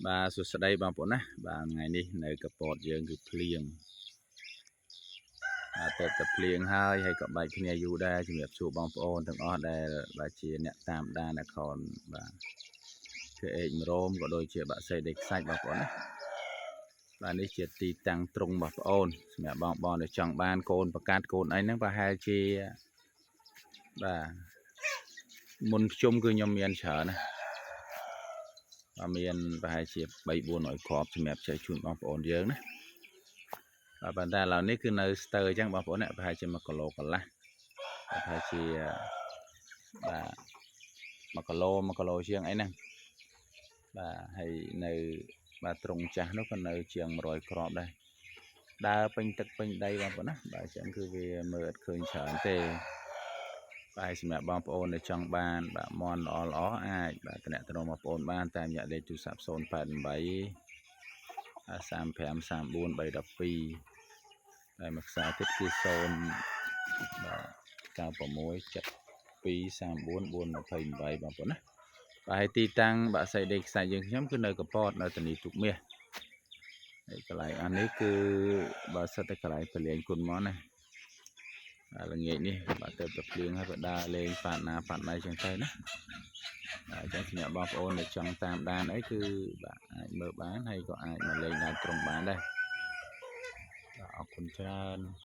បាទសួស្តីបងប្អូនណាបាទថ្ងៃនេះនៅកពតយើងគឺភ្លៀងបាទទៅតែភ្លៀងហើយហើយក៏បែកគ្នាយូរដែរជំរាបសួរបងប្អូនទាំងអស់ដែលបាទជាអ្នកតាមដាននគរបាទគឺអេកម្រោមក៏ដូចជាបាក់សីដីខ្សាច់បងប្អូនណាបាទនេះជាទីតាំងត្រង់បងប្អូនសម្រាប់បងប្អូនដែលចង់បានកូនប្រកាសកូនអីហ្នឹងប្រហែលជាបាទមុនភ្ជុំគឺខ្ញុំមានច្រើនណាបាទមានប្រហែលជា3 400គ្រាប់សម្រាប់ចែកជូនបងប្អូនយើងណាបាទប៉ុន្តែឥឡូវនេះគឺនៅស្ទើរអញ្ចឹងបងប្អូនណាប្រហែលជា1គីឡូកន្លះប្រហែលជាបាទ1គីឡូ1គីឡូជាងអីហ្នឹងបាទហើយនៅបាទត្រង់ចាស់នោះក៏នៅជាង100គ្រាប់ដែរដើរពេញទឹកពេញដីបងប្អូនណាបាទអញ្ចឹងគឺវាមើលអត់ឃើញច្រើនទេបាទសម្រាប់បងប្អូនដែលចង់បានបាទមន់ល្អល្អអាចបាទតំណតំបងប្អូនបានតាមរយៈលេខទូរស័ព្ទ088 35 34 312ហើយមួយខ្សែទៀតគឺ0បាទ96 72 34 428បងប្អូនណាបាទហើយទីតាំងបាក់សីដីខ្សាច់យើងខ្ញុំគឺនៅកពតនៅធានីទូកមាសហើយកន្លែងអានេះគឺបើសិតតែកន្លែងពលាញគុណមកណាបាទល្ងាចនេះបាទទៅតែភ្លៀងហើយបើដើរលេងប៉ាតណាប៉ាតណៃចឹងទៅណាបាទអញ្ចឹងសម្រាប់បងប្អូនដែលចង់តាមដានអីគឺបាទអាចមើលបានហើយក៏អាចមកលេងដើមត្រង់បានដែរបាទអរគុណច្រើន។